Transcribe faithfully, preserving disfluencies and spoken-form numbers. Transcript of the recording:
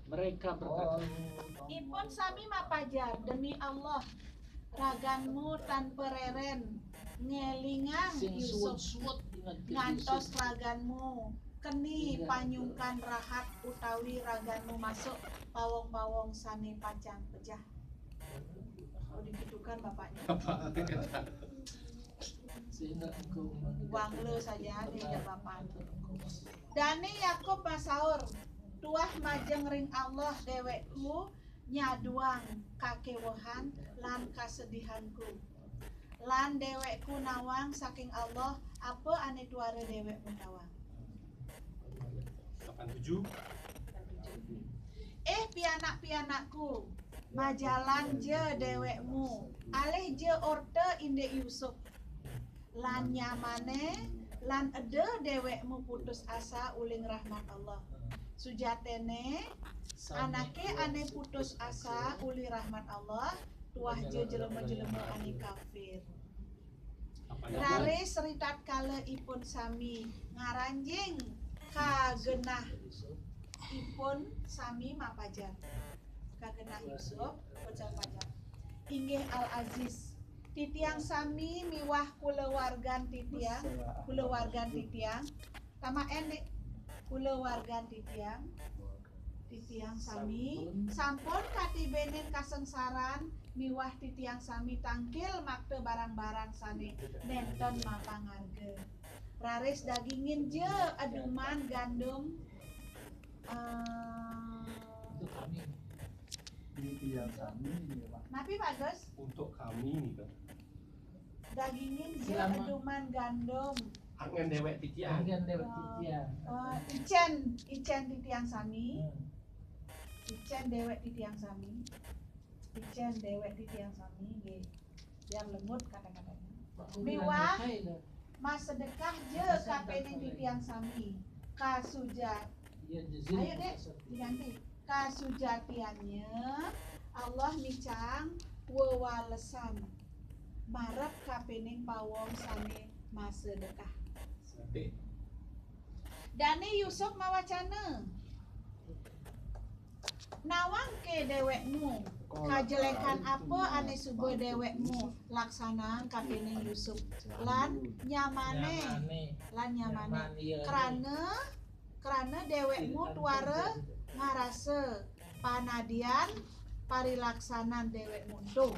Mereka berkata, Ipun sami mapajar, "Demi Allah, raganmu tan pereren ngelingang Yusuf, ngantos raganmu keni panyungkan rahat utawi raganmu masuk pawong-pawong sane pacang pejah." Oh, dikitukan bapaknya. Wanglo saja, tidak bapak. Dane Yakub masaur, "Tuah majeng ring Allah, dewekku nyaduang kakewehan lan kasedihanku. Lan dewekku nawang saking Allah apa ane tuara dewekmu tawang." Delapan tujuh. "Eh, pianak-pianakku, majalan ja dewekmu, alih ja orta indik Yusuf. Lan nyamane, lan eda dewekmu putus asa uling rahmat Allah. Sujatene, anake ane putus asa uli rahmat Allah, tuah ja jelema-jelema ane kafir." Raris ritatkala ipun sami ngaranjing ka genah ipun sami mapajar. Ka genah Yusuf, ipun sami mapajar. "Inggih Al-Aziz, titiang sami miwah kulawargan titiang, kulawargan titiang, tamaen, Dik, kulawargan titiang, titiang sami sampun katibenin kasengsaran miwah titiang sami tangkil makta barang-barang sane nenten mapangarga. Raris dagingin ja aduman gandum." Eh, untuk kami. Titiang sami miwah. Napi, Pak Gus? Untuk kami nih, Pak. "Dagingin ja aduman gandum." Angen dewek titiang. Angen dewek titiang. Eh, icen, icen titiang sami. Hmm. Icen dewek titiang sami. Icen dewek titiang sami, nggih. Biar lembut kata-katanya. Pak Miwah. Guru Hai, loh. Masedekah ja kapening titiang sami. Kasuja. Iya, jazil. Ayo, Dek, diganti. Kasujatiannya Allah micang wewalesan marep kapening pawong sane masedekah. Dek. Dane Yusuf mawacana, "Nawang ke dewekmu, kajelekan apa ane suba dewekmu laksanang kapening Yusuf, lan nyamane, Nyamane. Lan nyamane. Nyaman, iya. Krana, krana dewekmu tuara ngarasa panadian parilaksanan dewekmu ento."